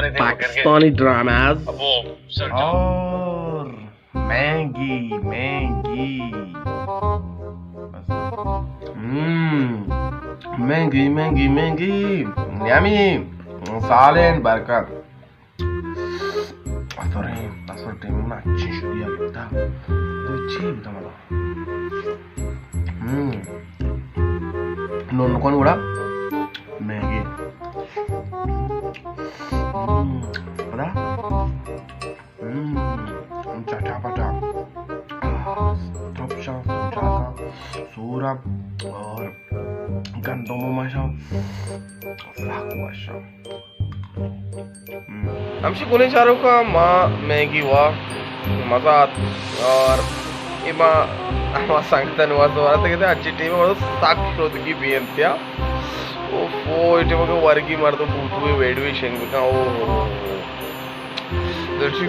پاکستانی ڈراماز اور مینگی، مینگی۔ مم، مینگی، مینگی، مینگی۔ یمی۔ سالین برکت۔ اثرین، اثر ٹیم نا چی شدی ابتا۔ تو چی بتا ملا؟ ہم۔ نون کون گڑا؟ میگی۔ ہم۔ پدا؟ ہم۔ چٹا پٹا۔ آہ، ترپشا، چاکا، سورا اور گندم ماشا۔ فلاک ماشا۔ ہمشی گلیں چاروکاں ما میگی وا مزہ ات اور اے ما ہما سنگتاں واستہ ورتگ ات، انچیں ٹیم ءَ سک شودگی بی انت یا۔ اوفو، اے ٹیم ءَ کہ ورگی مردم بوتوے ویڈیو شنگ بکن، اوہو۔ درچی۔